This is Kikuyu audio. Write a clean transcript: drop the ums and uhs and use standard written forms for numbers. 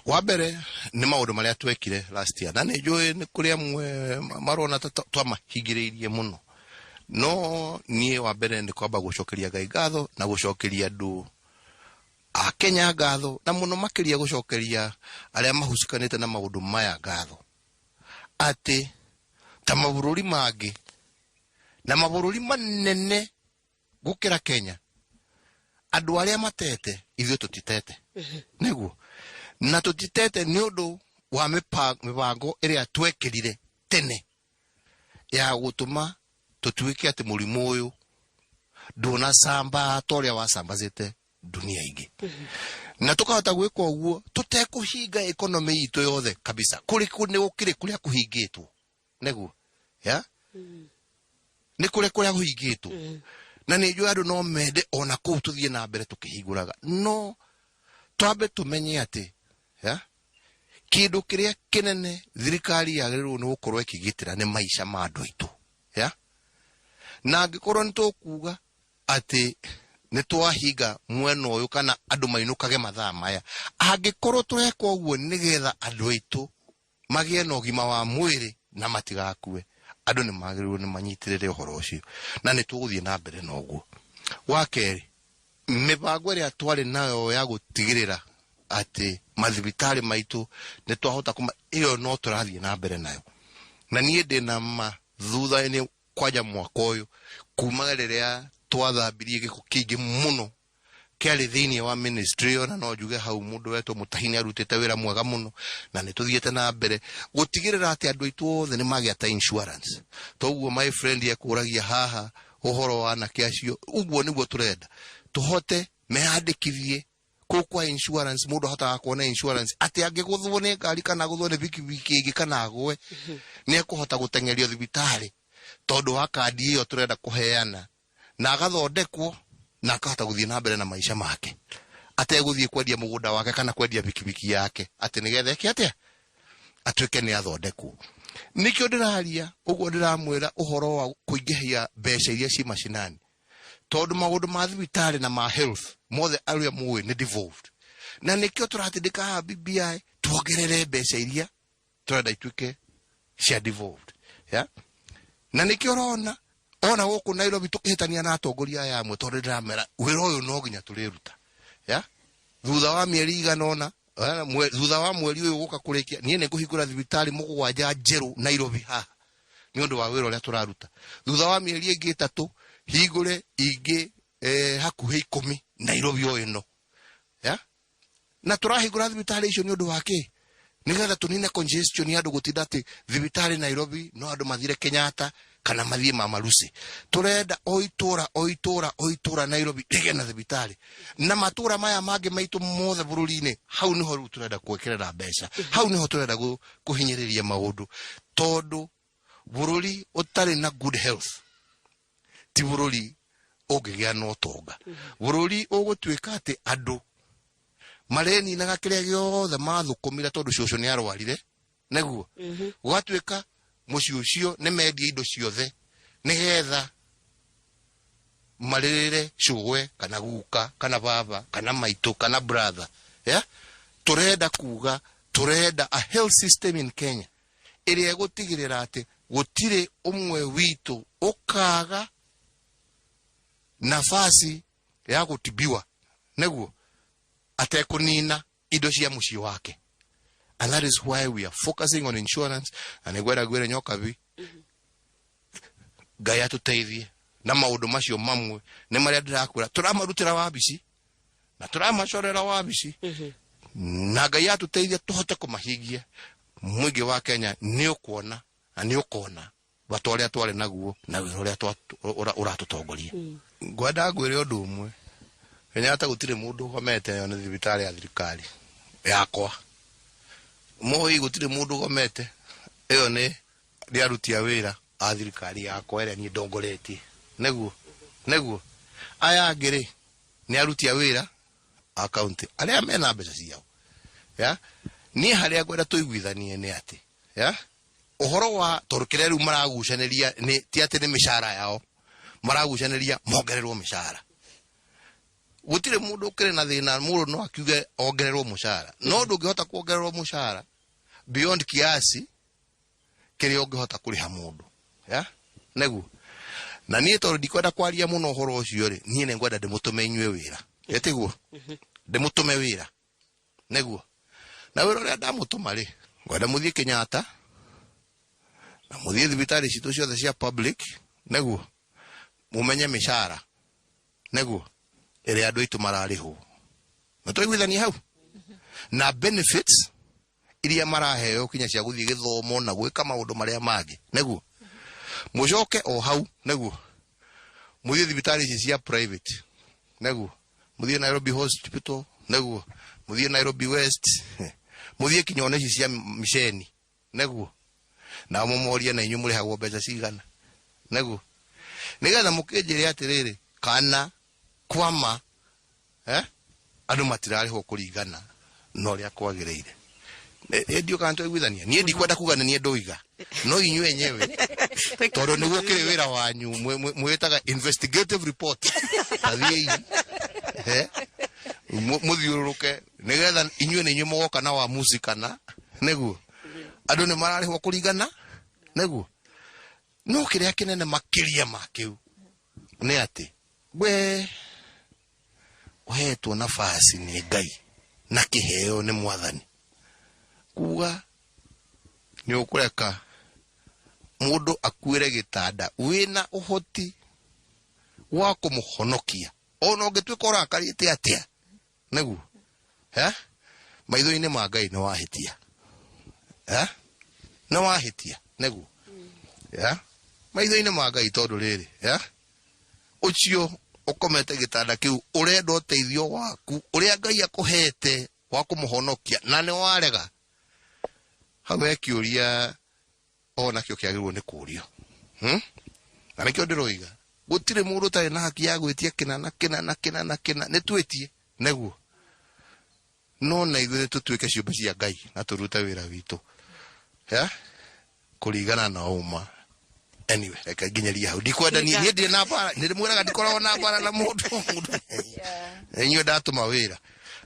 Wa mbere nĩ maũndũ marĩa twekire last year, na nĩ njũĩ nĩ kũrĩ amwe marona ta twamahingĩrĩirie mũno, no niĩ wa mbere nĩ kwamba gũcokeria Ngai ngatho na gũcokeria andũ a Kenya ngatho, na mũno makĩria gũcokeria arĩa mahucikanĩte na maũndũ maya ngatho, atĩ ta mabũrũri mangĩ na mabũrũri manene gũkĩra Kenya, andũ arĩa matete, ithuĩ tũtitete. Nĩguo na tũtitete nĩ ũndũ wa mĩbango ĩrĩa twekĩrire tene ya gũtũma tũtuĩke atĩ mũrimũ ũyũ ndũnacamba ta ũrĩa wacambacĩte dunia ingĩ, na tũkahota gwĩka ũguo tũtekũhinga economy itũ yothe kabisa. Kũrĩ nĩ gũkĩrĩ kũrĩa kũhingĩtwo, nĩguo ya nĩ kũrĩa kũrĩa kũhingĩtwo, na nĩ njũĩ andũ no mende ona kũu tũthiĩ na mbere tũkĩhingũraga, no twambe tũmenye atĩ ya kĩndũ kĩrĩa kĩnene thirikari yagĩrĩirwo nĩ gũkorwo ĩkĩgitĩra nĩ maica ma andũ aitũ. Ya na angĩkorwo nĩ tũkuga atĩ nĩ twahinga mwena ũyũ kana andũ mainũkage mathaa maya, angĩkorwo tũreka ũguo nĩgetha andũ aitũ magĩe na ũgima wa mwĩrĩ na matigakue, andũ nĩ magĩrĩirwo nĩ manyitĩrĩre ũhoro ũcio, na nĩ tũgũthiĩ na mbere na ũguo. Wa kerĩ, mĩbango ĩrĩa twarĩ nayo ya gũtigĩrĩra atĩ mathibitarĩ maitũ nĩ twahota kũma ĩyo, no tũrathiĩ na mbere nayo, na niĩ ndĩ na ma thutha-inĩ kwanja mwaka ũyũ, kuma rĩrĩa twathambirie gĩko kĩingĩ mũno kĩarĩ thĩinĩ wa ministry ĩyo, na no njuge hau mũndũ wetwo Mũtahi nĩ arutĩte wĩra mwega mũno, na nĩ tũthiĩte na mbere gũtigĩrĩra atĩ andũ aitũ othe nĩ magĩa ta insurance. Toguo my friend ekũragia haha ũhoro wa anake acio, ũguo nĩguo tũrenda tũhote meyandĩkithie kũu kwa insurance. Mũndũ ahotaga kuona insurance atĩ angĩgũthwo nĩ ngari kana agũthwo nĩ bikibiki ĩngĩ kana agwe, nĩ ekũhota gũteng'erio thibitarĩ tondũ wa kandi ĩyo tũrenda kũheana, na agathondekwo na akahota gũthiĩ na mbere na maica make ategũthiĩ kwendia mũgũnda wake kana kwendia bikibiki yake atĩ nĩgetha eke atĩa, atuĩke nĩ athondekwo. Nĩkĩo ndĩraria ũguo, ndĩramwĩra ũhoro wa kũingĩhia mbeca iria ci macinani, tondũ maũndũ ma thibitarĩ na ma health mothe arĩa mũĩ nĩ devolved, na nĩkĩo tũratindĩka haha BBI tuongerere mbeca iria tũrenda ituĩke cia devolved, yeah? Na nĩkĩo ũrona ona gũkũ Nairobi tũkĩhĩtania na atongoria aya amwe, tondũ ndĩramera wĩra ũyũ no nginya tũrĩruta, yeah? Thutha wa mĩeri igana ũna, thutha wa mweri ũyũ gũka kũrĩkia, niĩ nĩ ngũhingũra thibitarĩ 7 njerũ Nairobi haha nĩ ũndũ wa wĩra ũrĩa tũraruta. Thutha wa mĩeri ĩngĩ 3, hingũre ingĩ hakuhĩ 10 Nairobi o ĩno, yeah? Na tũrahingũra thibitarĩ icio nĩ ũndũ wa kĩ? Nĩgetha tũnine congestion ya andũ gũtinda atĩ thibitarĩ Nairobi no andũ mathire Kenyatta kana mathiĩ Mama Lucy. Tũrenda o itũra, o itũra, o itũra Nairobi rĩgĩe na thibitarĩ, na matũra maya mangĩ maitũ mothe bũrũri-inĩ. Hau nĩho rĩu tũrenda gwĩkĩrĩra mbeca, hau nĩho tũrenda kũhinyĩrĩria maũndũ, tondũ bũrũri ũtarĩ na good health ti bũrũri ũngĩgĩa na ũtonga. Bũrũri ũgũtuĩka atĩ andũ mareninaga kĩrĩa gĩothe mathũkũmire tondũ cũcũ nĩ arwarire, nĩguo gũgatuĩka mũciĩ ũcio nĩ mendia indo ciothe nĩgetha marĩrĩre cũgwe kana guka kana baba kana maitũ kana brother, yeah? Tũrenda kuga tũrenda a health system in Kenya ĩrĩa ĩgũtigĩrĩra atĩ gũtirĩ ũmwe witũ ũkaga nafasi ya gũtibiwa nĩguo atekũnina indo cia mũciĩ wake. And that is why we are focusing on insurance. Na nĩngwenda ngwĩre Nyokabi, Ngai atũteithie na maũndũ macio mamwe nĩ marĩa ndĩrakwĩra tũramarutĩra wabici na tũramacorera wabici, na Ngai atũteithie tũhote kũmahingia, mũingĩ wa Kenya nĩ ũkuona na nĩ ũkona bata ũrĩa twarĩ naguo na wĩra ũrĩa ũratũtongoria. Ngwenda ngwĩre ũndũ ũmwe, Kenyatta, gũtirĩ mũndũ ũgomete. Ĩyo nĩ thibitarĩ ya thirikari yakwa. Moi, gũtirĩ mũndũ ũgomete. Ĩyo nĩ aruti a wĩra a thirikari yakwa ĩrĩa niĩ ndongoretie. Nĩguo aya angĩ rĩ, nĩ aruti a wĩra a kaunti arĩa mena mbeca ciao. Ya niĩ harĩa ngwenda tũiguithanie nĩ atĩ, ya ũhoro wa tondũ kĩrĩa rĩu maragucanĩria nĩ ti atĩ nĩ mĩcara yao maragucanĩria mongererwo mĩcara. Gũtirĩ mũndũ ũkĩrĩ na thĩna, mũndũ no akiuge ongererwo mũcara, no ndũngĩhota kuongererwo mũcara beyond kiasi kĩrĩa ũngĩhota kũrĩha mũndũ ya nĩguo. Na niĩ tondũ ndikwenda kwaria mũno ũhoro ũcio rĩ, niĩ nĩ ngwenda ndĩmũtũme inyuĩ wĩra, ĩtiguo ndĩmũtũme wĩra nĩguo. Na wĩra ũrĩa ndamũtũma rĩ, ngwenda mũthiĩ Kenyatta na mũthiĩ thibitarĩ citũ ciothe cia public, nĩguo mũmenye mĩcara, nĩguo, ĩrĩa andũ aitũ mararĩhwo, na twaiguithania hau na benefits iria maraheo kinya cia gũthiĩ gĩthomo na gwĩka maũndũ marĩa mangĩ, nĩguo mũcoke o hau, nĩguo mũthiĩ thibitarĩ ici cia private, nĩguo mũthiĩ Nairobi Hospital, nĩguo mũthiĩ Nairobi West, mũthiĩ kinya ona ici cia miceni, nĩguo na mũmorie na inyuĩ mũrĩhagwo mbeca cigana, nĩguo nĩgetha mũkĩnjĩre atĩrĩrĩ kana kwama andũ matirarĩhwo kũringana na ũrĩa kwagĩrĩire. Ndiũ kana twaiguithania. Niĩ ndikwenda kuga nĩ niĩ ndoiga, no inyuĩ enyewe, tondũ nĩguo kĩrĩ wĩra wanyu mwĩtaga investigative report, tathiĩi mũthiũrũrũke nĩgetha inyuĩ nĩ inyuĩ mũgoka na wamuzi kana nĩguo andũ nĩ mararĩhwo kũringana nĩguo. No kĩrĩa kĩnene makĩria ma kĩu nĩ atĩ we ũhetwo nafasi nĩ Ngai na kĩheo nĩ Mwathani kuga nĩ ũkũreka mũndũ akuĩre gĩtanda wĩna ũhoti wa kũmũhonokia, ona ũngĩtuĩka ũrakarĩte atĩa, nĩguo maitho-inĩ ma Ngai nĩ wahĩtia, nĩ wahĩtia, nĩguo maitho-inĩ ma Ngai, tondũ rĩrĩ ũcio ũkomete gĩtanda kĩu ũrenda ũteithio waku ũrĩa Ngai akũhete wa kũmũhonokia na nĩ warega. Hau he kĩũria o nakĩo kĩagĩrĩirwo nĩ kũrio, Na nĩkĩo ndĩroiga gũtirĩ mũndũ ũtarĩ na haki ya gwĩtia kĩna na kĩna na kĩna na kĩna, nĩ twĩtie, nĩguo, no na ithuĩ tũtuĩke ciũmbe cia Ngai na tũrute wĩra witũ ya kũringana na ũma. Anyway, reke nginyerie hau, ndikwenda niĩ ndirĩ na mbara, nĩ ndĩmwĩraga ndikoragwo na mbara na mũndũ. Inyuĩ ndatũma wĩra.